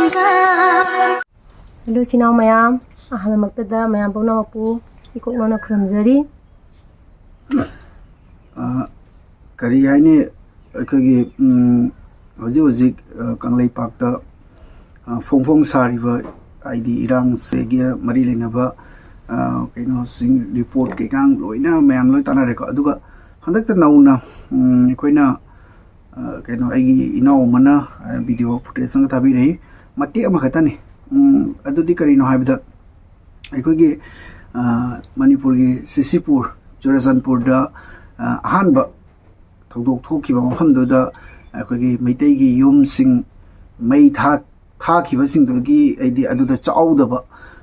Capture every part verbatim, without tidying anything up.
Hello ꯏꯆꯤꯟ ꯏꯅꯥꯎ ꯃꯌꯥꯝ, ꯑꯍꯥꯟꯕꯃꯛꯇꯗ ꯃꯌꯥꯝ ꯄꯨꯝꯅꯃꯛꯄꯨ ꯏꯀꯣꯛ ꯅꯧꯅ ꯈꯨꯔꯨꯝꯖꯔꯤ꯫ ꯑ, ꯀꯔꯤ ꯍꯥꯏꯅꯤ, ꯑꯩꯈꯣꯏꯒꯤ, ꯎꯝ, ꯍꯧꯖꯤꯛ ꯍꯧꯖꯤꯛ, ꯑ, ꯀꯪꯂꯩꯄꯥꯛꯇ, ꯑ, ꯐꯣꯡ ꯐꯣꯡ ꯁꯥꯔꯤꯕ, ꯍꯥꯏꯗꯤ ꯏꯔꯥꯡꯁꯤꯒ ꯃꯔꯤ ꯂꯩꯅꯕ, ꯑ, ꯀꯩꯅꯣꯁꯤꯡ, ꯔꯤꯄꯣꯔꯠ ꯀꯩꯀꯥ ꯂꯣꯏꯅ ꯃꯌꯥꯝ ꯂꯣꯏ ꯇꯥꯟꯅꯔꯦꯀꯣ꯫ ꯑꯗꯨꯒ ꯍꯟꯗꯛꯇ ꯅꯧꯅ, ꯎꯝ, ꯑꯩꯈꯣꯏꯅ, ꯑ, ꯀꯩꯅꯣ, ꯑꯩꯒꯤ ꯏꯅꯥꯎ ꯑꯃꯅ, ꯑ, ꯚꯤꯗꯤꯑꯣ ꯐꯨꯇꯦꯖ ꯑꯃ ꯊꯥꯕꯤꯔꯛꯏ, ꯃꯇꯦꯛ ꯑꯃꯈꯛꯇꯅꯤ꯫ ꯎꯝ, ꯑꯗꯨꯗꯤ ꯀꯔꯤꯅꯣ ꯍꯥꯏꯕꯗ, ꯑꯩꯈꯣꯏꯒꯤ, ꯑ, ꯃꯅꯤꯄꯨꯔꯒꯤ ꯁꯤꯁꯤꯄꯨꯔ, ꯆꯨꯔꯆꯥꯟꯄꯨꯔꯗ, ꯑ, ꯑꯍꯥꯟꯕ ꯊꯧꯗꯣꯛ ꯊꯣꯛꯈꯤꯕ ꯃꯐꯝꯗꯨꯗ ꯑꯩꯈꯣꯏꯒꯤ ꯃꯩꯇꯩꯒꯤ ꯌꯨꯝꯁꯤꯡ ꯃꯩ ꯊꯥ-, ꯊꯥꯈꯤꯕꯁꯤꯡꯗꯨꯒꯤ, ꯍꯥꯏꯗꯤ ꯑꯗꯨꯗ ꯆꯥꯛꯍꯧꯗꯕ,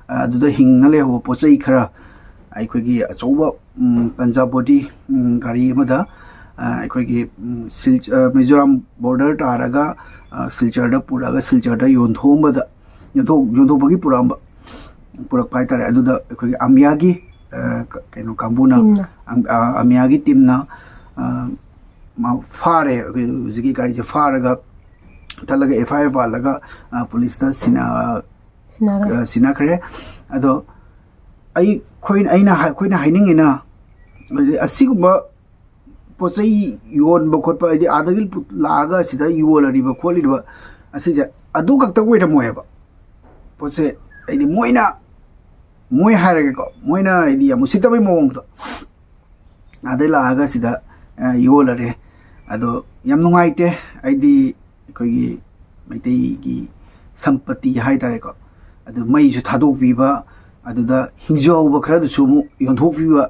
ꯑ, ꯑꯗꯨꯗ ꯍꯤꯡꯅ ꯂꯩꯍꯧꯕ ꯄꯣꯠ ꯆꯩ ꯈꯔ ꯑꯩꯈꯣꯏꯒꯤ ꯑꯆꯧꯕ, ꯎꯝ, ꯄꯟꯖꯥꯕ ꯕꯣꯗꯤ, ꯎꯝ, ꯒꯥꯔꯤ ꯑꯃꯗ, ꯑ, ꯑꯩꯈꯣꯏꯒꯤ, ꯎꯝ, ꯁꯤꯜ-, ꯑ, ꯃꯤꯖꯣꯔꯥꯝ ꯕꯣꯔꯗꯔ ꯇꯥꯔꯒ, ꯑ, ꯁꯤꯜꯆꯔꯗ ꯄꯨꯔꯛꯑꯒ ꯁꯤꯜꯆꯔꯗ ꯌꯣꯟꯊꯣꯛꯑꯝꯕꯗ, ꯌꯣꯟꯊꯣꯛ-, ꯌꯣꯟꯊꯣꯛꯄꯒꯤ ꯄꯨꯔꯛꯑꯝꯕ, ꯄꯨꯔꯛꯄ ꯍꯥꯏꯇꯥꯔꯦ꯫ ꯑꯗꯨꯗ ꯑꯩꯈꯣꯏꯒꯤ ꯑꯃꯤꯌꯥꯒꯤ, ꯑ, ꯀ-, ꯀꯩꯅꯣ ꯀꯥꯡꯕꯨꯅ, ꯇꯤꯝꯅ꯫ ꯑꯝ-, ꯑ, ꯑꯃꯤꯌꯥꯒꯤ ꯇꯤꯝꯅ, ꯑ, ꯃꯥ ꯐꯥꯔꯦ꯫ ꯑꯩꯈꯣꯏ ꯍꯧꯖꯤꯛꯀꯤ ꯒꯥꯔꯤꯁꯦ ꯐꯥꯔꯒ ꯊꯠꯂꯒ ꯑꯦꯐ ꯑꯥꯏ ꯑꯥꯔ ꯄꯥꯜꯂꯒ, ꯑ, ꯄꯨꯂꯤꯁꯇ ꯁꯤꯟꯅ-, ꯁꯤꯟꯅꯈ꯭ꯔꯦ꯫ ꯑ, ꯁꯤꯟꯅꯈ꯭ꯔꯦ꯫ ꯑꯗꯣ ꯑꯩꯈꯣꯏ-, ꯑꯩꯅ ꯍꯥꯏ-, ꯑꯩꯈꯣꯏꯅ ꯍꯥꯏꯅꯤꯡꯉꯤꯅ, ꯍꯥꯏꯗꯤ ꯑꯁꯤꯒꯨꯝꯕ ꯄꯣꯠ ꯆꯩ ꯌꯣꯟꯕ ꯈꯣꯠꯄ, ꯍꯥꯏꯗꯤ ꯑꯥꯗꯒꯤ ꯄꯨ-, ꯂꯥꯛꯑꯒ ꯁꯤꯗ ꯌꯣꯜꯂꯔꯤꯕ ꯈꯣꯠꯂꯤꯕ ꯑꯁꯤꯁꯦ ꯑꯗꯨ ꯈꯛꯇ ꯑꯣꯏꯔꯝꯃꯣꯏꯕ꯫ ꯄꯣꯠꯁꯦ, ꯍꯥꯏꯗꯤ ꯃꯣꯏꯅ, ꯃꯣꯏ ꯍꯥꯏꯔꯒꯦꯀꯣ, ꯃꯣꯏꯅ ꯍꯥꯏꯗꯤ ꯌꯥꯝ ꯎꯁꯤꯠꯇꯕꯩ ꯃꯑꯣꯡꯗ ꯑꯥꯗꯩ ꯂꯥꯛꯑꯒ ꯁꯤꯗ, ꯑ, ꯌꯣꯜꯂꯔꯦ꯫ ꯑꯗꯣ ꯌꯥꯝ ꯅꯨꯡꯉꯥꯏꯇꯦ꯫ ꯑꯩꯗꯤ ꯑꯩꯈꯣꯏꯒꯤ ꯃꯩꯇꯩꯒꯤ ꯁꯝꯄꯇꯤ ꯍꯥꯏꯇꯥꯔꯦꯀꯣ, ꯑꯗꯨ ꯃꯩꯁꯨ ꯊꯥꯗꯣꯛꯄꯤꯕ, ꯑꯗꯨꯗ ꯍꯤꯡꯖꯍꯧꯕ ꯈꯔꯗꯨꯁꯨ ꯑꯃꯨꯛ ꯌꯣꯟꯊꯣꯛꯄꯤꯕ,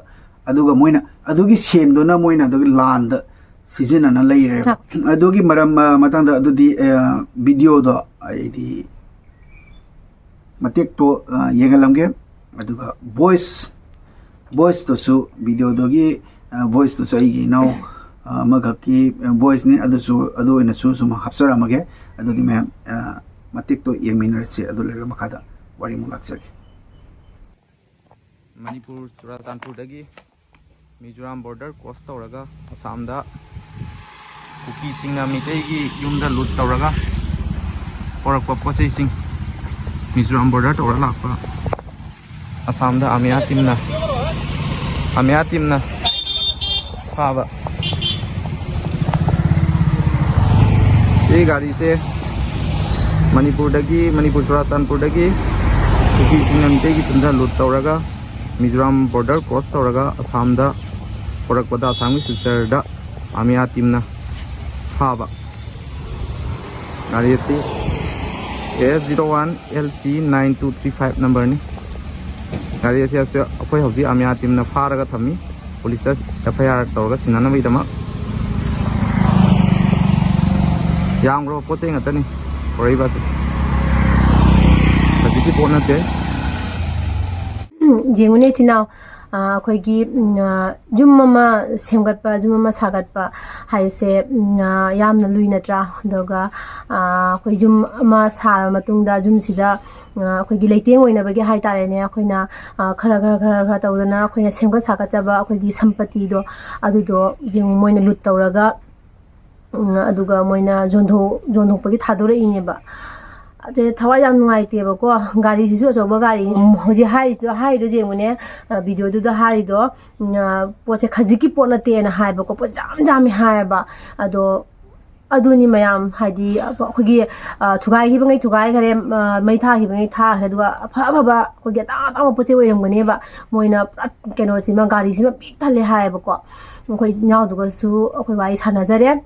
ꯑꯗꯨꯒ ꯃꯣꯏꯅ ꯑꯗꯨꯒꯤ ꯁꯦꯟꯗꯨꯅ ꯃꯣꯏꯅ ꯑꯗꯨꯒꯤ ꯂꯥꯟꯗ ꯁꯤꯖꯤꯟꯅꯅ ꯂꯩꯔꯦꯕ꯫ ꯑꯗꯨꯒꯤ ꯃꯔꯝ, ꯑ, ꯃꯇꯥꯡꯗ ꯑꯗꯨꯗꯤ, ꯑ, ꯚꯤꯗꯤꯑꯣꯗꯣ ꯑꯩꯗꯤ ꯃꯇꯦꯛꯇꯣ, ꯑ, ꯌꯦꯡꯍꯜꯂꯝꯒꯦ꯫ ꯑꯗꯨꯒ ꯚꯣꯏꯁ, ꯚꯣꯏꯁꯇꯨꯁꯨ, ꯚꯤꯗꯤꯑꯣꯗꯨꯒꯤ, ꯑ, ꯚꯣꯏꯁꯇꯨꯁꯨ ꯑꯩꯒꯤ ꯏꯅꯥꯎ, ꯑ, ꯑꯃꯈꯛꯀꯤ, ꯑ, ꯚꯣꯏꯁꯅꯤ꯫ ꯑꯗꯨꯁꯨ, ꯑꯗꯨ ꯑꯣꯏꯅꯁꯨ ꯁꯨꯝ ꯍꯥꯞꯆꯔꯝꯃꯒꯦ꯫ ꯑꯗꯨꯗꯤ ꯃꯌꯥꯝ, ꯑ, ꯃꯇꯦꯛꯇꯣ ꯌꯦꯡꯃꯤꯟꯅꯔꯁꯤ꯫ ꯑꯗꯨ ꯂꯣꯏꯔꯒ ꯃꯈꯥꯗ ꯋꯥꯔꯤ ꯑꯃꯨꯛ ꯂꯥꯛꯆꯒꯦ꯫ ꯃꯅꯤꯄꯨꯔ ꯆꯨꯔꯥꯆꯥꯟꯄꯨꯔꯗꯒꯤ ꯃꯤꯖꯣꯔꯥꯝ ꯕꯣꯔꯗꯔ ꯀ꯭ꯔꯣꯁ ꯇꯧꯔꯒ ꯑꯁꯥꯝꯗ ꯀꯨꯀꯤꯁꯤꯡꯅ ꯃꯤꯇꯩꯒꯤ ꯌꯨꯝꯗ ꯂꯨꯠ ꯇꯧꯔꯒ ꯄꯣꯔꯛꯄ ꯄꯣꯠ ꯆꯩꯁꯤꯡ ꯃꯤꯖꯣꯔꯥꯝ ꯕꯣꯔꯗꯔ ꯇꯧꯔ ꯂꯥꯛꯄ ꯑꯁꯥꯝꯗ ꯑꯥꯔꯃꯤ ꯇꯤꯝꯅ ꯑꯥꯔꯃꯤ ꯇꯤꯝꯅ ꯐꯥꯕ꯫ ꯁꯤ ꯒꯥꯔꯤꯁꯦ ꯃꯅꯤꯄꯨꯔꯗꯒꯤ, ꯃꯅꯤꯄꯨꯔ ꯆꯨꯔꯥꯆꯥꯟꯄꯨꯔꯗꯒꯤ ꯀꯨꯀꯤꯁꯤꯡꯅ ꯃꯤꯇꯩꯒꯤ ꯆꯨꯝꯗ ꯂꯨꯠ ꯇꯧꯔꯒ ꯃꯤꯖꯣꯔꯥꯝ ꯕꯣꯔꯗꯔ ꯀ꯭ꯔꯣꯁ ꯇꯧꯔꯒ ꯑꯁꯥꯝꯗ ꯄꯨꯔꯛꯄꯗ ꯑꯁꯥꯝꯒꯤ ꯁꯤꯜꯆꯔꯗ ꯑꯥꯔꯃꯤ ꯇꯤꯝꯅ ꯐꯥꯕ꯫ ꯒꯥꯔꯤ ꯑꯁꯤ S zero one L C nine two three five numberꯅꯤ꯫ ꯒꯥꯔꯤ ꯑꯁꯤ ꯑꯩꯈꯣꯏ ꯍꯧꯖꯤꯛ ꯑꯥꯔꯃꯤ ꯇꯤꯝꯅ ꯐꯥꯔꯒ ꯊꯝꯃꯤ꯫ ꯄꯨꯂꯤꯁꯇ F I R ꯇꯧꯔꯒ ꯁꯤꯟꯅꯅꯕꯒꯤꯗꯃꯛ꯫ ꯌꯥꯝꯈ꯭ꯔꯕ ꯄꯣꯠ ꯆꯩ ꯉꯥꯛꯇꯅꯤ ꯄꯨꯔꯛꯏꯕ ꯑꯁꯤ꯫ ꯍꯧꯖꯤꯛꯀꯤ ꯄꯣꯠ ꯅꯠꯇꯦ꯫ ꯎꯝ, ꯌꯦꯡꯉꯨꯅꯦ ꯏꯆꯤꯟ ꯏꯅꯥꯎ, ꯑ, ꯑꯩꯈꯣꯏꯒꯤ, ꯎꯝ, ꯑ, ꯌꯨꯝ ꯑꯃ ꯁꯦꯝꯒꯠꯄ, ꯌꯨꯝ ꯑꯃ ꯁꯥꯒꯠꯄ ꯍꯥꯏꯕꯁꯦ, ꯎꯝ, ꯑ, ꯌꯥꯝꯅ ꯂꯨꯏ ꯅꯠꯇ꯭ꯔꯥ? ꯑꯗꯨꯒ, ꯑ, ꯑꯩꯈꯣꯏ ꯌꯨꯝ ꯑꯃ ꯁꯥꯔꯕ ꯃꯇꯨꯡꯗ ꯌꯨꯝꯁꯤꯗ, ꯑ, ꯑꯩꯈꯣꯏꯒꯤ ꯂꯩꯇꯦꯡ ꯑꯣꯏꯅꯕꯒꯤ ꯍꯥꯏ ꯇꯥꯔꯦꯅꯦ, ꯑꯩꯈꯣꯏꯅ, ꯑ, ꯈꯔ ꯈꯔ ꯈꯔ ꯈꯔ ꯇꯧꯗꯅ ꯑꯩꯈꯣꯏꯅ ꯁꯦꯝꯒꯠ ꯁꯥꯒꯠꯆꯕ ꯑꯩꯈꯣꯏꯒꯤ ꯁꯝꯄꯇꯤꯗꯣ, ꯑꯗꯨꯗꯣ ꯌꯦꯡꯉꯨ, ꯃꯣꯏꯅ ꯂꯨꯠ ꯇꯧꯔꯒ, ꯎꯝ, ꯑꯗꯨꯒ ꯃꯣꯏꯅ ꯌꯣꯟꯊꯣꯛ-, ꯌꯣꯟꯊꯣꯛꯄꯒꯤ ꯊꯥꯗꯣꯔꯛꯏꯅꯦꯕ꯫ ꯑꯗꯩ ꯊꯋꯥꯏ ꯌꯥꯝ ꯅꯨꯡꯉꯥꯏꯇꯦꯕꯀꯣ꯫ ꯒꯥꯔꯤꯁꯤꯁꯨ ꯑꯆꯧꯕ ꯒꯥꯔꯤꯅꯤ꯫ ꯎꯝ, ꯍꯧꯖꯤꯛ ꯍꯥꯏꯔꯤꯗꯣ, ꯍꯥꯏꯔꯤꯗꯣ ꯌꯦꯡꯉꯨꯅꯦ, ꯑ, ꯚꯤꯗꯤꯑꯣꯗꯨꯗ ꯍꯥꯏꯔꯤꯗꯣ, ꯎꯝ, ꯑ, ꯄꯣꯠꯁꯦ ꯈꯖꯤꯛꯀꯤ ꯄꯣꯠ ꯅꯠꯇꯦꯅ ꯍꯥꯏꯕꯀꯣ, ꯄꯣꯠ ꯌꯥꯝ ꯌꯥꯝꯃꯤ ꯍꯥꯏꯌꯦꯕ꯫ ꯑꯗꯣ ꯑꯗꯨꯅꯤ ꯃꯌꯥꯝ, ꯍꯥꯏꯗꯤ ꯑꯩꯈꯣꯏꯒꯤ, ꯑ, ꯊꯨꯒꯥꯏꯈꯤꯕꯉꯩ ꯊꯨꯒꯥꯏꯈ꯭ꯔꯦ, ꯑ, ꯃꯩ ꯊꯥꯈꯤꯕꯉꯩ ꯊꯥꯈ꯭ꯔꯦ, ꯑꯗꯨꯒ ꯑꯐ ꯑꯐꯕ ꯑꯩꯈꯣꯏꯒꯤ ꯑꯇꯥꯡ ꯑꯇꯥꯡꯕ ꯄꯣꯠ ꯆꯩ ꯑꯣꯏꯔꯝꯒꯅꯦꯕ꯫ ꯃꯣꯏꯅ ꯄꯨꯔꯥ ꯀꯩꯅꯣꯁꯤꯃ, ꯒꯥꯔꯤꯁꯤꯃ ꯄꯤꯛ ꯊꯜꯂꯦ ꯍꯥꯏꯌꯦꯕꯀꯣ꯫ ꯑꯩꯈꯣꯏ ꯏꯅꯥꯎꯗꯨꯒꯁꯨ ꯑꯩꯈꯣꯏ ꯋꯥꯔꯤ ꯁꯥꯟꯅꯖꯔꯦ꯫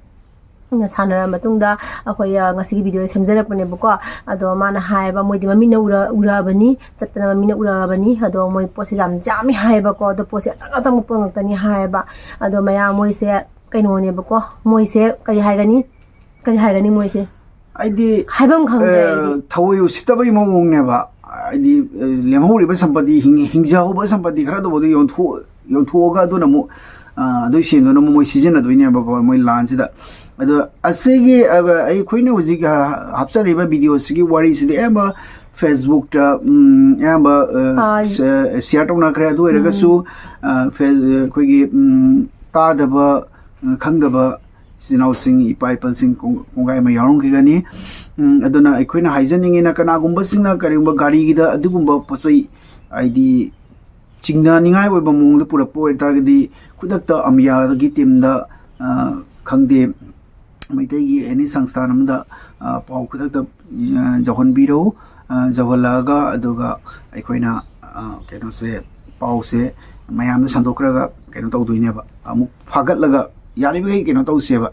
ꯁꯥꯟꯅꯔ ꯃꯇꯨꯡꯗ ꯑꯩꯈꯣꯏ, ꯑ, ꯉꯁꯤꯒꯤ ꯚꯤꯗꯤꯑꯣ ꯁꯦꯝꯖꯔꯛꯄꯅꯦꯕꯀꯣ꯫ ꯑꯗꯣ ꯃꯥꯅ ꯍꯥꯏꯌꯦꯕ, ꯃꯣꯏꯗꯤ ꯃꯃꯤꯠꯅ ꯎꯔ-, ꯎꯔꯛꯑꯕꯅꯤ, ꯆꯠꯇꯅ ꯃꯃꯤꯠꯅ ꯎꯔꯛꯑꯕꯅꯤ, ꯑꯗꯣ ꯃꯣꯏ ꯄꯣꯠꯁꯦ ꯌꯥꯝ ꯌꯥꯝꯃꯤ ꯍꯥꯏꯌꯦꯕꯀꯣ꯫ ꯑꯗꯣ ꯄꯣꯠꯁꯦ ꯑꯆꯪ ꯑꯆꯪꯕ ꯄꯣꯠ ꯉꯥꯛꯇꯅꯤ ꯍꯥꯏꯌꯦꯕ꯫ ꯑꯗꯣ ꯃꯌꯥꯝ ꯃꯣꯏꯁꯦ ꯀꯩꯅꯣꯅꯦꯕꯀꯣ, ꯃꯣꯏꯁꯦ ꯀꯔꯤ ꯍꯥꯏꯒꯅꯤ, ꯀꯔꯤ ꯍꯥꯏꯒꯅꯤ ꯃꯣꯏꯁꯦ? ꯑꯩꯗꯤ ꯍꯥꯏꯐꯝ ꯈꯪꯗ꯭ꯔꯦ ꯑꯩꯗꯤ꯫ ꯑ, ꯊꯑꯣꯏ ꯎꯁꯤꯠꯇꯕꯒꯤ ꯃꯑꯣꯡꯅꯦꯕ꯫ ꯍꯥꯏꯗꯤ, ꯑ, ꯂꯦꯝꯍꯧꯔꯤꯕ ꯁꯝꯄꯇꯤ, ꯍꯤꯡ-, ꯍꯤꯡꯖꯍꯧꯕ ꯁꯝꯄꯇꯤ ꯈꯔꯗꯨꯕꯨ ꯑꯗꯨ ꯌꯣꯟꯊꯣꯛ-, ꯌꯣꯟꯊꯣꯛꯑꯒ ꯑꯗꯨꯅ ꯑꯃꯨꯛ, ꯑ, ꯑꯗꯨꯒꯤ ꯁꯦꯟꯗꯨꯅ ꯑꯃꯨꯛ ꯃꯣꯏ ꯁꯤꯖꯤꯟꯅꯗꯣꯏꯅꯦꯕꯀꯣ, ꯃꯣꯏ ꯂꯥꯟꯁꯤꯗ꯫ ꯑꯗꯣ ꯑꯁꯤꯒꯤ, ꯑ, ꯑꯩꯈꯣꯏꯅ ꯍꯧꯖꯤꯛ, ꯑ, ꯍꯥꯞꯆꯔꯤꯕ ꯚꯤꯗꯤꯑꯣꯁꯤꯒꯤ ꯋꯥꯔꯤꯁꯤꯗꯤ ꯑꯌꯥꯝꯕ Facebook-ꯇ, ꯎꯝ, ꯑꯌꯥꯝꯕ, ꯑ, ꯑ, ꯁ-, share ꯇꯧꯅꯈ꯭ꯔꯦ꯫ ꯑꯗꯨ ꯑꯣꯏꯔꯒꯁꯨ, ꯑ, ꯐꯦ-, ꯑꯩꯈꯣꯏꯒꯤ, ꯎꯝ, ꯇꯥꯗꯕ, ꯑ, ꯈꯪꯗꯕ ꯏꯆꯤꯟ ꯏꯅꯥꯎꯁꯤꯡ, ꯏꯄꯥ ꯏꯄꯜꯁꯤꯡ ꯀꯣꯡ-, ꯀꯣꯡꯒꯥꯏ ꯑꯃ ꯌꯥꯎꯔꯝꯈꯤꯒꯅꯤ꯫ ꯎꯝ, ꯑꯗꯨꯅ ꯑꯩꯈꯣꯏꯅ ꯍꯥꯏꯖꯅꯤꯡꯉꯤꯅ, ꯀꯅꯥꯒꯨꯝꯕꯁꯤꯡꯅ ꯀꯔꯤꯒꯨꯝꯕ ꯒꯥꯔꯤꯒꯤꯗ ꯑꯗꯨꯒꯨꯝꯕ ꯄꯣꯠ ꯆꯩ, ꯍꯥꯏꯗꯤ ꯆꯤꯡꯅꯅꯤꯡꯉꯥꯏ ꯑꯣꯏꯕ ꯃꯑꯣꯡꯗ ꯄꯨꯔꯛꯄ ꯑꯣꯏꯇꯥꯔꯒꯗꯤ, ꯈꯨꯗꯛꯇ ꯑꯃꯤꯌꯥꯒꯤ ꯇꯤꯝꯗ, ꯑ, ꯈꯪꯗꯦ, ꯃꯩꯇꯩꯒꯤ ꯑꯦꯅꯤ ꯁꯪꯁꯊꯥꯟ ꯑꯃꯗ, ꯑ, ꯄꯥꯎ ꯈꯨꯗꯛꯇ, ꯑ, ꯌꯧꯍꯟꯕꯤꯔꯧ꯫ ꯑ, ꯌꯧꯍꯜꯂꯛꯑꯒ, ꯑꯗꯨꯒ ꯑꯩꯈꯣꯏꯅ, ꯑ, ꯀꯩꯅꯣꯁꯦ, ꯄꯥꯎꯁꯦ ꯃꯌꯥꯝꯗ ꯁꯟꯗꯣꯛꯈ꯭ꯔꯒ ꯀꯩꯅꯣ ꯇꯧꯗꯣꯏꯅꯦꯕ, ꯑꯃꯨꯛ ꯐꯥꯒꯠꯂꯒ ꯌꯥꯔꯤꯕꯈꯩ ꯀꯩꯅꯣ ꯇꯧꯁꯦꯕ꯫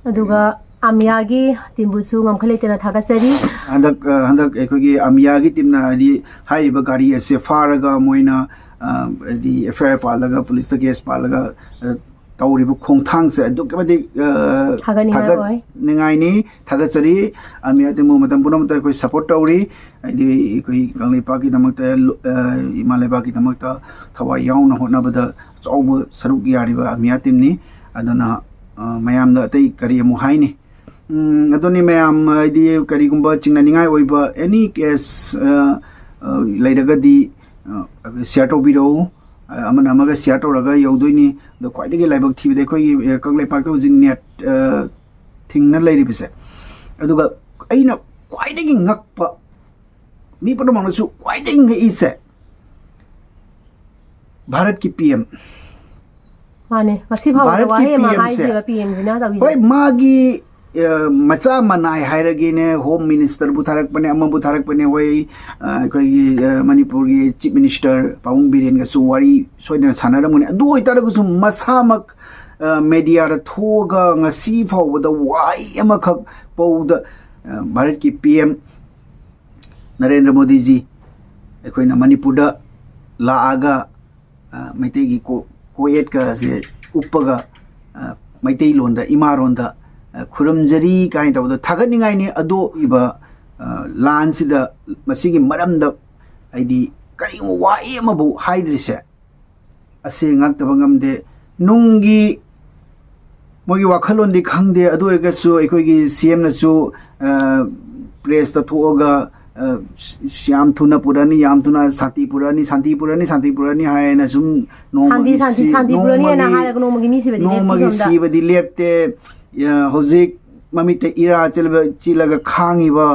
ꯑꯗꯨꯒ ꯑꯃꯤꯌꯥꯒꯤ ꯇꯤꯝꯕꯨꯁꯨ ꯉꯝꯈꯩ ꯂꯩꯇꯅ ꯊꯥꯒꯠꯆꯔꯤ꯫ ꯍꯟꯗꯛ, ꯑ, ꯍꯟꯗꯛ ꯑꯩꯈꯣꯏꯒꯤ ꯑꯃꯤꯌꯥꯒꯤ ꯇꯤꯝꯅ, ꯍꯥꯏꯗꯤ, ꯍꯥꯏꯔꯤꯕ ꯒꯥꯔꯤ ꯑꯁꯦ ꯐꯥꯔꯒ ꯃꯣꯏꯅ, ꯑ, ꯍꯥꯏꯗꯤ, ꯑꯦꯐ ꯑꯥꯏ ꯑꯥꯔ ꯄꯥꯜꯂꯒ, ꯄꯨꯂꯤꯁꯇ ꯀꯦꯁ ꯄꯥꯜꯂꯒ, ꯑ, ꯇꯧꯔꯤꯕ ꯈꯣꯡꯊꯥꯡꯁꯦ ꯑꯗꯨꯛꯀꯤ ꯃꯇꯤꯛ, ꯑ, ꯊꯥꯒꯠꯅꯤꯡꯉꯥꯏ ꯑꯣꯏ꯫ ꯊꯥꯒꯠꯅꯤꯡꯉꯥꯏꯅꯤ꯫ ꯊꯥꯒꯠꯆꯔꯤ꯫ ꯑꯃꯤꯌꯥ ꯇꯤꯝꯕꯨ ꯃꯇꯝ ꯄꯨꯝꯅꯃꯛꯇ ꯑꯩꯈꯣꯏ ꯁꯞꯄꯣꯔꯠ ꯇꯧꯔꯤ꯫ ꯍꯥꯏꯗꯤ, ꯑꯩꯈꯣꯏ ꯀꯪꯂꯩꯄꯥꯛꯀꯤꯗꯃꯛꯇ, ꯂꯨ-, ꯑ, ꯏꯃꯥ ꯂꯩꯕꯥꯛꯀꯤꯗꯃꯛꯇ ꯊꯋꯥꯏ ꯌꯥꯎꯅ ꯍꯣꯠꯅꯕꯗ ꯑꯆꯧꯕ ꯁꯔꯨꯛ ꯌꯥꯔꯤꯕ ꯑꯃꯤꯌꯥ ꯇꯤꯝꯅꯤ꯫ ꯑꯗꯨꯅ, ꯑ, ꯃꯌꯥꯝꯗ ꯑꯇꯩ ꯀꯔꯤ ꯑꯃꯨꯛ ꯍꯥꯏꯅꯤ? ꯎꯝ, ꯑꯗꯨꯅꯤ ꯃꯌꯥꯝ, ꯍꯥꯏꯗꯤ, ꯀꯔꯤꯒꯨꯝꯕ ꯆꯤꯡꯅꯅꯤꯡꯉꯥꯏ ꯑꯣꯏꯕ ꯑꯦꯅꯤ ꯀꯦꯁ, ꯑ, ꯑ, ꯂꯩꯔꯒꯗꯤ, ꯑ, ꯁꯤꯌꯔ ꯇꯧꯕꯤꯔꯛꯎ꯫ ꯑ, ꯑꯃꯅ ꯑꯃꯒ ꯁꯤꯌꯔ ꯇꯧꯔꯒ ꯌꯧꯗꯣꯏꯅꯤ꯫ ꯑꯗꯣ ꯈ꯭ꯋꯥꯏꯗꯒꯤ ꯂꯥꯏꯕꯛ ꯊꯤꯕꯗꯤ ꯑꯩꯈꯣꯏꯒꯤ, ꯑ, ꯀꯪꯂꯩꯄꯥꯛꯇ ꯍꯧꯖꯤꯛ ꯅꯦꯠ, ꯑ, ꯊꯤꯡꯅ ꯂꯩꯔꯤꯕꯁꯦ꯫ ꯑꯗꯨꯒ ꯑꯩꯅ ꯈ꯭ꯋꯥꯏꯗꯒꯤ ꯉꯛꯄ, ꯃꯤ ꯄꯨꯝꯅꯃꯛꯅꯁꯨ ꯈ꯭ꯋꯥꯏꯗꯒꯤ ꯉꯛꯏꯁꯦ, ꯚꯥꯔꯠꯀꯤ ꯄꯤ ꯑꯦꯝ꯫ ꯃꯥꯅꯦ, ꯉꯁꯤ ꯐꯥꯎꯕꯗ ꯚꯥꯔꯠꯀꯤ ꯋꯥꯍꯩ ꯑꯃ ꯄꯤ ꯑꯦꯝꯁꯦ꯫ ꯍꯥꯏꯗ꯭ꯔꯤꯕ ꯄꯤ ꯑꯦꯝꯁꯤꯅ ꯇꯧꯔꯤꯁꯦ꯫ ꯍꯣꯏ, ꯃꯥꯒꯤ, ꯑ, ꯃꯆꯥ ꯃꯅꯥꯏ ꯍꯥꯏꯔꯒꯦꯅꯦ, ꯍꯣꯝ ꯃꯤꯅꯤꯁꯇꯔꯕꯨ ꯊꯥꯔꯛꯄꯅꯦ, ꯑꯃꯕꯨ ꯊꯥꯔꯛꯄꯅꯦ, ꯍꯣꯏ, ꯑ, ꯑꯩꯈꯣꯏꯒꯤ, ꯑ, ꯃꯅꯤꯄꯨꯔꯒꯤ ꯆꯤꯐ ꯃꯤꯅꯤꯁꯇꯔ ꯄꯥꯕꯨꯡ ꯕꯤꯔꯦꯟꯒꯁꯨ ꯋꯥꯔꯤ ꯁꯣꯏꯗꯅ ꯁꯥꯟꯅꯔꯝꯒꯅꯤ꯫ ꯑꯗꯨ ꯑꯣꯏꯇꯥꯔꯒꯁꯨ ꯃꯁꯥꯃꯛ, ꯑ, ꯃꯦꯗꯤꯌꯥꯗ ꯊꯣꯛꯑꯒ ꯉꯁꯤ ꯐꯥꯎꯕꯗ ꯋꯥꯍꯩ ꯑꯃꯈꯛ ꯐꯥꯎꯕꯗ, ꯑ, ꯚꯥꯔꯠꯀꯤ ꯄꯤ ꯑꯦꯝ ꯅꯔꯦꯟꯗ꯭ꯔ ꯃꯣꯗꯤꯖꯤ ꯑꯩꯈꯣꯏꯅ ꯃꯅꯤꯄꯨꯔꯗ ꯂꯥꯛꯑꯒ, ꯑ, ꯃꯩꯇꯩꯒꯤ ꯀꯣ-, ꯀꯣꯌꯦꯠꯀꯁꯦ ꯎꯞꯄꯒ, ꯑ, ꯃꯩꯇꯩꯂꯣꯟꯗ, ꯏꯃꯥꯔꯣꯟꯗ, ꯑ, "ꯈꯨꯔꯨꯝꯖꯔꯤ" ꯀꯥꯏꯅ ꯇꯧꯕꯗꯣ ꯊꯥꯒꯠꯅꯤꯡꯉꯥꯏꯅꯤ꯫ ꯑꯗꯣ ꯏꯕ, ꯑ, ꯂꯥꯟꯁꯤꯗ ꯃꯁꯤꯒꯤ ꯃꯔꯝꯗ, ꯍꯥꯏꯗꯤ, ꯀꯔꯤꯒꯨꯝꯕ ꯋꯥꯍꯩ ꯑꯃꯕꯨ ꯍꯥꯏꯗ꯭ꯔꯤꯁꯦ, ꯑꯁꯤ ꯉꯥꯛꯇꯕ ꯉꯝꯗꯦ꯫ ꯅꯨꯡꯒꯤ ꯃꯣꯏꯒꯤ ꯋꯥꯈꯜꯂꯣꯟꯗꯤ ꯈꯪꯗꯦ, ꯑꯗꯨ ꯑꯣꯏꯔꯒꯁꯨ ꯑꯩꯈꯣꯏꯒꯤ ꯁꯤ ꯑꯦꯝꯅꯁꯨ, ꯑ, ꯄ꯭ꯔꯦꯁꯇ ꯊꯣꯛꯑꯒ ꯑ, ꯁ-, ꯌꯥꯝ ꯊꯨꯅ ꯄꯨꯔꯛꯑꯅꯤ, ꯌꯥꯝ ꯊꯨꯅ ꯁꯥꯟꯇꯤ ꯄꯨꯔꯛꯑꯅꯤ, ꯁꯥꯟꯇꯤ ꯄꯨꯔꯛꯑꯅꯤ, ꯁꯥꯟꯇꯤ ꯄꯨꯔꯛꯑꯅꯤ ꯍꯥꯏꯅ ꯁꯨꯝ ꯅꯣꯡꯃꯒꯤ ꯁꯥꯟꯇꯤ, ꯁꯥꯟꯇꯤ, ꯁꯤ-, ꯁꯥꯟꯇꯤ ꯄꯨꯔꯛꯑꯅꯤꯅ ꯅꯣꯡꯃꯒꯤ, ꯍꯥꯏꯔꯒ ꯅꯣꯡꯃꯒꯤ ꯃꯤ ꯁꯤꯕꯗꯤ ꯂꯦꯞꯇꯦ ꯅꯣꯡꯃꯒꯤ ꯁꯣꯝꯗ꯫ ꯁꯤꯕꯗꯤ ꯂꯦꯞꯇꯦ꯫ ꯑ, ꯍꯧꯖꯤꯛ ꯃꯃꯤꯠꯇ ꯏꯔꯥ ꯆꯦꯜꯂꯕ-, ꯆꯦꯜꯂꯒ ꯈꯥꯡꯉꯤꯕ,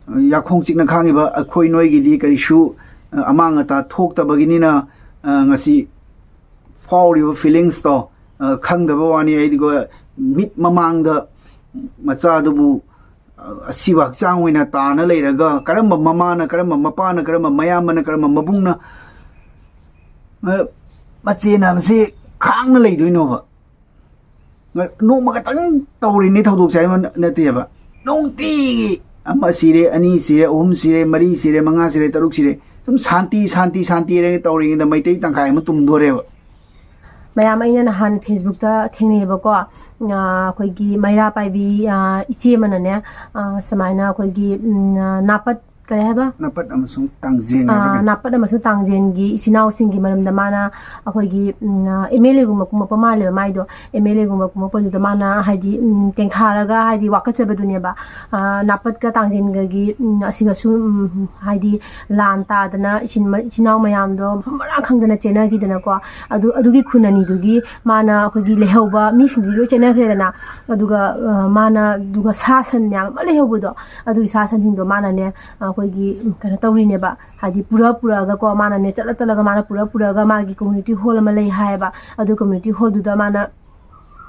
ꯑ, ꯌꯥꯈꯣꯡ ꯆꯤꯛꯅ ꯈꯥꯡꯉꯤꯕ ꯑꯩꯈꯣꯏ ꯅꯣꯏꯒꯤꯗꯤ ꯀꯔꯤꯁꯨ, ꯑ, ꯑꯃꯥꯡ ꯑꯇꯥ ꯊꯣꯛꯇꯕꯒꯤꯅꯤꯅ, ꯑ, ꯉꯁꯤ ꯐꯥꯎꯔꯤꯕ feelings ꯇꯣ, ꯑ, ꯈꯪꯗꯕ ꯋꯥꯅꯤ꯫ ꯑꯩꯗꯤꯀꯣ ꯃꯤꯠ ꯃꯃꯥꯡꯗ ꯃꯆꯥꯗꯨꯕꯨ, ꯑ, ꯑꯁꯤꯕ ꯍꯛꯆꯥꯡ ꯑꯣꯏꯅ ꯇꯥꯅ ꯂꯩꯔꯒ ꯀꯔꯝꯕ ꯃꯃꯥꯅ, ꯀꯔꯝꯕ ꯃꯄꯥꯅ, ꯀꯔꯝꯕ ꯃꯌꯥꯝꯕꯅ, ꯀꯔꯝꯕ ꯃꯕꯨꯡꯅ, ꯑ, ꯃꯆꯦꯅ ꯃꯁꯤ ꯈꯥꯡꯅ ꯂꯩꯗꯣꯏꯅꯣꯕ? ꯉ-, ꯅꯣꯡꯃ ꯈꯛꯇꯪ ꯇꯧꯔꯤꯅꯤ ꯊꯧꯗꯣꯛꯁꯦ ꯍꯥꯏꯕ ꯅꯠꯇꯦꯕ꯫ ꯅꯨꯡꯇꯤꯒꯤ ꯑꯃ ꯁꯤꯔꯦ, ꯑꯅꯤ ꯁꯤꯔꯦ, ꯑꯍꯨꯝ ꯁꯤꯔꯦ, ꯃꯔꯤ ꯁꯤꯔꯦ, ꯃꯉꯥ ꯁꯤꯔꯦ, ꯇꯔꯨꯛ ꯁꯤꯔꯦ, ꯁꯨꯝ ꯁꯥꯟꯇꯤ, ꯁꯥꯟꯇꯤ, ꯁꯥꯟꯇꯤ ꯍꯥꯏꯅ ꯇꯧꯔꯤꯉꯩꯗ ꯃꯩꯇꯩ ꯇꯪꯈꯥꯏ ꯑꯃ ꯇꯨꯝꯗꯣꯔꯦꯕ꯫ ꯃꯌꯥꯝ, ꯑꯩꯅ ꯅꯍꯥꯟ Facebookꯇ ꯊꯦꯡꯅꯩꯌꯦꯕꯀꯣ, ꯑ, ꯑꯩꯈꯣꯏꯒꯤ ꯃꯩꯔꯥ ꯄꯥꯏꯕꯤ, ꯑ, ꯏꯆꯦ ꯑꯃꯅꯅꯦ, ꯑ, ꯁꯨꯃꯥꯏꯅ ꯑꯩꯈꯣꯏꯒꯤ, ꯎꯝ, ꯑ, ꯅꯥꯄꯠ, ꯀꯔꯤ ꯍꯥꯏꯕ? ꯅꯥꯄꯠ ꯑꯃꯁꯨꯡ ꯇꯥꯡꯖꯦꯡ ꯑ, ꯍꯥꯏꯕ꯭ꯔꯥ ꯀꯩꯅꯣ? ꯅꯥꯄꯠ ꯑꯃꯁꯨꯡ ꯇꯥꯡꯖꯦꯡꯒꯤ ꯏꯆꯤꯟ ꯏꯅꯥꯎꯁꯤꯡꯒꯤ ꯃꯔꯝꯗ ꯃꯥꯅ ꯑꯩꯈꯣꯏꯒꯤ, ꯎꯝ, ꯑ, MLAꯒꯨꯝꯕ ꯀꯨꯝꯃꯛꯄ ꯃꯥꯜꯂꯦꯕ ꯃꯥꯏꯗꯣ꯫ MLAꯒꯨꯝꯕ ꯀꯨꯝꯃꯛꯄꯗꯨꯗ ꯃꯥꯅ ꯍꯥꯏꯗꯤ, ꯎꯝ, ꯇꯦꯡꯊꯥꯔꯒ ꯍꯥꯏꯗꯤ ꯋꯥꯀꯠꯆꯕꯗꯨꯅꯦꯕ꯫ ꯑ, ꯅꯥꯄꯠꯀ ꯇꯥꯡꯖꯦꯡꯒꯒꯤ, ꯎꯝ, ꯑꯁꯤꯒꯁꯨ, ꯎꯝ, ꯍꯥꯏꯗꯤ ꯂꯥꯟ ꯇꯥꯗꯅ ꯏꯆꯤꯟ-, ꯏꯆꯤꯟ ꯏꯅꯥꯎ ꯃꯌꯥꯝꯗꯣ ꯃꯔꯥꯡ ꯈꯪꯗꯅ ꯆꯦꯟꯅꯈꯤꯗꯅꯀꯣ꯫ ꯑꯗꯨ, ꯑꯗꯨꯒꯤ ꯈꯨꯟ ꯑꯅꯤꯗꯨꯒꯤ ꯃꯥꯅ ꯑꯩꯈꯣꯏꯒꯤ ꯂꯩꯍꯧꯕ ꯃꯤꯁꯤꯡꯗꯨꯗꯤ ꯂꯣꯏ ꯆꯦꯟꯅꯈ꯭ꯔꯦꯗꯅ꯫ ꯑꯗꯨꯒ, ꯑ, ꯃꯥꯅ, ꯑꯗꯨꯒ ꯁꯥ ꯁꯟ ꯃꯌꯥꯝ ꯑꯃ ꯂꯩꯍꯧꯕꯗꯣ, ꯑꯗꯨꯒꯤ ꯁꯥ ꯁꯟꯁꯤꯡꯗꯣ ꯃꯥꯅꯅꯦ, ꯑꯩꯈꯣꯏꯒꯤ, ꯎꯝ, ꯀꯩꯅꯣ ꯇꯧꯔꯤꯅꯦꯕ, ꯍꯥꯏꯗꯤ ꯄꯨꯔ ꯄꯨꯔꯛꯑꯒꯀꯣ, ꯃꯥꯅꯅꯦ ꯆꯠꯂ ꯆꯠꯂꯒ ꯃꯥꯅ ꯄꯨꯔ ꯄꯨꯔꯛꯑꯒ ꯃꯥꯒꯤ community hall ꯑꯃ ꯂꯩ ꯍꯥꯏꯌꯦꯕ, ꯑꯗꯨ community hallꯗꯨꯗ ꯃꯥꯅ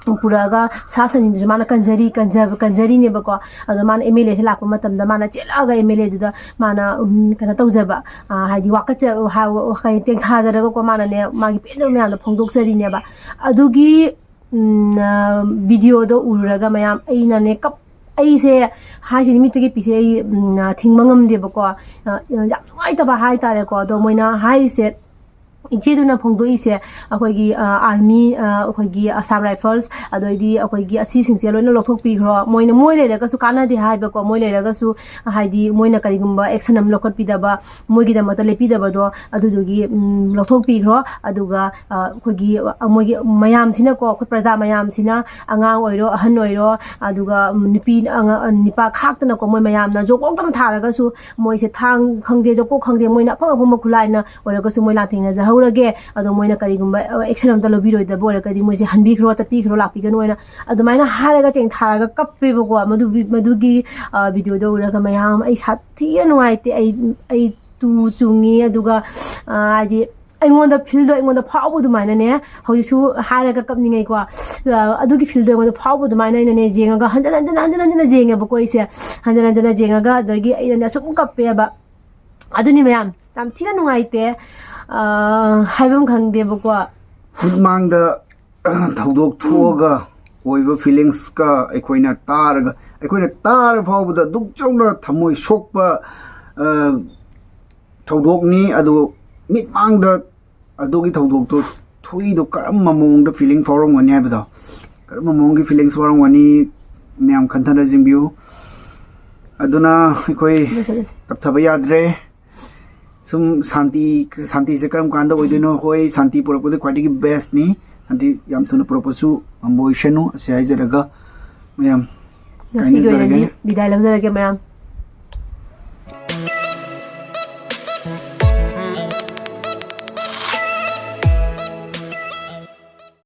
ꯄꯨꯔꯛꯑꯒ ꯁꯥ ꯁꯟꯁꯤꯡꯗꯨꯁꯨ ꯃꯥꯅ ꯀꯟꯖꯔꯤ, ꯀꯟꯖꯕ, ꯀꯟꯖꯔꯤꯅꯦꯕꯀꯣ꯫ ꯑꯗꯣ ꯃꯥꯅ MLAꯁꯦ ꯂꯥꯛꯄ ꯃꯇꯝꯗ ꯃꯥꯅ ꯆꯦꯜꯂꯛꯑꯒ MLAꯗꯨꯗ ꯃꯥꯅ, ꯎꯝ, ꯀꯩꯅꯣ ꯇꯧꯖꯕ, ꯑ, ꯍꯥꯏꯗꯤ ꯋꯥꯀꯠꯆ-, ꯍꯥ-, ꯀꯩ, ꯇꯦꯡꯊꯥꯖꯔꯒꯀꯣ, ꯃꯥꯅꯅꯦ ꯃꯥꯒꯤ ꯄꯦꯟꯗꯕ ꯃꯌꯥꯝꯗꯣ ꯐꯣꯡꯗꯣꯛꯆꯔꯤꯅꯦꯕ꯫ ꯑꯗꯨꯒꯤ, ꯎꯝ, ꯑ, videoꯗꯣ ꯎꯔꯨꯔꯒ ꯃꯌꯥꯝ ꯑꯩꯅꯅꯦ ꯀꯞ-, ꯑꯩꯁꯦ ꯍꯥꯏꯁꯤꯅꯤ, ꯃꯤꯠꯇꯒꯤ ꯄꯤꯁꯦ ꯑꯩ, ꯎꯝ, ꯑ, ꯊꯤꯡꯕ ꯉꯝꯗꯦꯕꯀꯣ꯫ ꯑ, ꯌꯥꯝ ꯅꯨꯡꯉꯥꯏꯇꯕ ꯍꯥꯏꯇꯥꯔꯦꯀꯣ꯫ ꯑꯗꯣ ꯃꯣꯏꯅ ꯍꯥꯏꯔꯤꯁꯦ, ꯏꯆꯦꯗꯨꯅ ꯐꯣꯡꯗꯣꯛꯏꯁꯦ ꯑꯩꯈꯣꯏꯒꯤ ꯑꯥꯔꯃꯤ, ꯑꯩꯈꯣꯏꯒꯤ ꯑꯁꯥꯝ ꯔꯥꯏꯐꯜꯁ, ꯑꯗꯩꯗꯤ ꯑꯩꯈꯣꯏꯒꯤ ꯑꯁꯤꯁꯤꯡꯁꯦ ꯂꯣꯏꯅ ꯂꯧꯊꯣꯛꯄꯤꯈ꯭ꯔꯣ꯫ ꯃꯣꯏꯅ, ꯃꯣꯏ ꯂꯩꯔꯒꯁꯨ ꯀꯥꯟꯅꯗꯦ ꯍꯥꯏꯕꯀꯣ, ꯃꯣꯏ ꯂꯩꯔꯒꯁꯨ ꯍꯥꯏꯗꯤ ꯃꯣꯏꯅ ꯀꯔꯤꯒꯨꯝꯕ ꯑꯦꯛꯁꯟ ꯑꯃ ꯂꯧꯈꯠꯄꯤꯗꯕ, ꯃꯣꯏꯒꯤꯗꯃꯛꯇ ꯂꯦꯞꯄꯤꯗꯕꯗꯣ ꯑꯗꯨꯗꯨꯒꯤ ꯂꯧꯊꯣꯛꯄꯤꯈ꯭ꯔꯣ꯫ ꯑꯗꯨꯒ ꯑꯩꯈꯣꯏꯒꯤ ꯃꯣꯏꯒꯤ ꯃꯌꯥꯝꯁꯤꯅꯀꯣ, ꯑꯩꯈꯣꯏ ꯄ꯭ꯔꯖꯥ ꯃꯌꯥꯝꯁꯤꯅ, ꯑꯉꯥꯡ ꯑꯣꯏꯔꯣ, ꯑꯍꯟ ꯑꯣꯏꯔꯣ, ꯑꯗꯨꯒ ꯅꯨꯄꯤ, ꯅꯨꯄꯥ ꯈꯥꯛꯇꯅꯀꯣ, ꯃꯣꯏ ꯃꯌꯥꯝꯅ ꯖꯣꯀꯣꯛꯇꯅ ꯊꯥꯔꯒꯁꯨ, ꯃꯣꯏꯁꯦ ꯊꯥꯡ ꯈꯪꯗꯦ, ꯖꯣꯀꯣꯛ ꯈꯪꯗꯦ, ꯃꯣꯏꯅ ꯑꯐꯪ ꯑꯐꯪꯕ ꯈꯨꯠꯂꯥꯏꯅ ꯑꯣꯏꯔꯒꯁꯨ ꯃꯣꯏ ꯂꯥꯟꯊꯦꯡꯅꯖꯍꯧꯔꯒꯦ꯫ ꯑꯗꯣ ꯃꯣꯏꯅ ꯀꯔꯤꯒꯨꯝꯕ ꯑꯦꯛꯁꯟ ꯑꯝꯇ ꯂꯧꯕꯤꯔꯣꯏꯗꯕ ꯑꯣꯏꯔꯒꯗꯤ ꯃꯣꯏꯁꯦ ꯍꯟꯕꯤꯈ꯭ꯔꯣ, ꯆꯠꯄꯤꯈ꯭ꯔꯣ, ꯂꯥꯛꯄꯤꯒꯅꯣꯅ ꯑꯗꯨꯃꯥꯏꯅ ꯍꯥꯏꯔꯒ ꯇꯦꯡꯊꯥꯔꯒ ꯀꯞꯄꯦꯕꯀꯣ꯫ ꯃꯗꯨꯒꯤ, ꯃꯗꯨꯒꯤ ꯚꯤꯗꯤꯑꯣꯗꯣ ꯎꯔꯒ ꯃꯌꯥꯝ ꯑꯩ ꯁꯥꯊꯤꯅ ꯅꯨꯡꯉꯥꯏꯇꯦ꯫ ꯑꯩ, ꯑꯩ ꯇꯨ ꯆꯨꯡꯉꯤ꯫ ꯑꯗꯨꯒ ꯍꯥꯏꯗꯤ ꯑꯩꯉꯣꯟꯗ ꯐꯤꯜꯗꯣ ꯑꯩꯉꯣꯟꯗ ꯐꯥꯎꯕ ꯑꯗꯨꯃꯥꯏꯅꯅꯦ, ꯍꯧꯖꯤꯛꯁꯨ ꯍꯥꯏꯔꯒ ꯀꯞꯅꯤꯡꯉꯩꯀꯣ꯫ ꯑꯗꯨꯒꯤ ꯐꯤꯜꯗꯣ ꯑꯩꯉꯣꯟꯗ ꯐꯥꯎꯕ ꯑꯗꯨꯃꯥꯏꯅ ꯑꯩꯅꯅꯦ ꯌꯦꯡꯉꯒ, ꯍꯟꯖꯟ ꯍꯟꯖꯟ, ꯍꯟꯖꯟ ꯍꯟꯖꯟꯅ ꯌꯦꯡꯉꯦꯕꯀꯣ ꯑꯩꯁꯦ꯫ ꯍꯟꯖꯟ ꯍꯟꯖꯟꯅ ꯌꯦꯡꯉꯒ, ꯑꯗꯒꯤ ꯑꯩꯅꯅꯦ ꯑꯁꯨꯝ ꯀꯞꯄꯦꯕ꯫ ꯑꯗꯨꯅꯤ ꯃꯌꯥꯝ, ꯌꯥꯝ ꯊꯤꯅ ꯅꯨꯡꯉꯥꯏꯇꯦ꯫ ꯍꯥꯏꯐꯝ ꯈꯪꯗꯦꯕꯀꯣ꯫ ꯃꯤꯠꯃꯥꯡꯗ ꯊꯧꯗꯣꯛ ꯊꯣꯛꯑꯒ ꯑꯣꯏꯕ ꯐꯤꯂꯤꯡꯁꯀ ꯑꯩꯈꯣꯏꯅ ꯇꯥꯔꯒ, ꯑꯩꯈꯣꯏꯅ ꯇꯥꯔ ꯐꯥꯎꯕꯗ ꯑꯗꯨꯛ ꯆꯥꯎꯅ ꯊꯃꯣꯏ ꯁꯣꯛꯄ ꯊꯧꯗꯣꯛꯅꯤ꯫ ꯑꯗꯨ ꯃꯤꯠꯃꯥꯡꯗ ꯑꯗꯨꯒꯤ ꯊꯧꯗꯣꯛꯇꯣ ꯊꯣꯛꯏꯗꯣ ꯀꯔꯝꯕ ꯃꯑꯣꯡꯗ ꯐꯤꯂꯤꯡ ꯐꯥꯎꯔꯝꯒꯅꯤ ꯍꯥꯏꯕꯗꯣ, ꯀꯔꯝꯕ ꯃꯑꯣꯡꯒꯤ ꯐꯤꯂꯤꯡꯁ ꯐꯥꯎꯔꯝꯒꯅꯤ, ꯃꯌꯥꯝ ꯈꯟꯊꯅ ꯌꯦꯡꯕꯤꯌꯨ꯫ ꯑꯗꯨꯅ ꯑꯩꯈꯣꯏ ꯇꯞꯊꯕ ꯌꯥꯗ꯭ꯔꯦ꯫ ꯁꯨꯝ ꯁꯥꯟꯇꯤ, ꯁꯥꯟꯇꯤꯁꯦ ꯀꯔꯝ ꯀꯥꯟꯗ ꯑꯣꯏꯗꯣꯏꯅꯣ? ꯍꯣꯏ, ꯁꯥꯟꯇꯤ ꯄꯨꯔꯛꯄꯗ ꯈ꯭ꯋꯥꯏꯗꯒꯤ ꯕꯦꯁꯅꯤ꯫ ꯁꯥꯟꯇꯤ ꯌꯥꯝ ꯊꯨꯅ ꯄꯨꯔꯛꯄꯁꯨ ꯉꯝꯕ ꯑꯣꯏꯁꯅꯨ, ꯑꯁꯤ ꯍꯥꯏꯖꯔꯒ ꯃꯌꯥꯝ ꯉꯁꯤꯒꯤ ꯑꯣꯏꯅꯗꯤ ꯕꯤꯗꯥꯏ ꯂꯧꯖꯔꯒꯦ ꯃꯌꯥꯝ꯫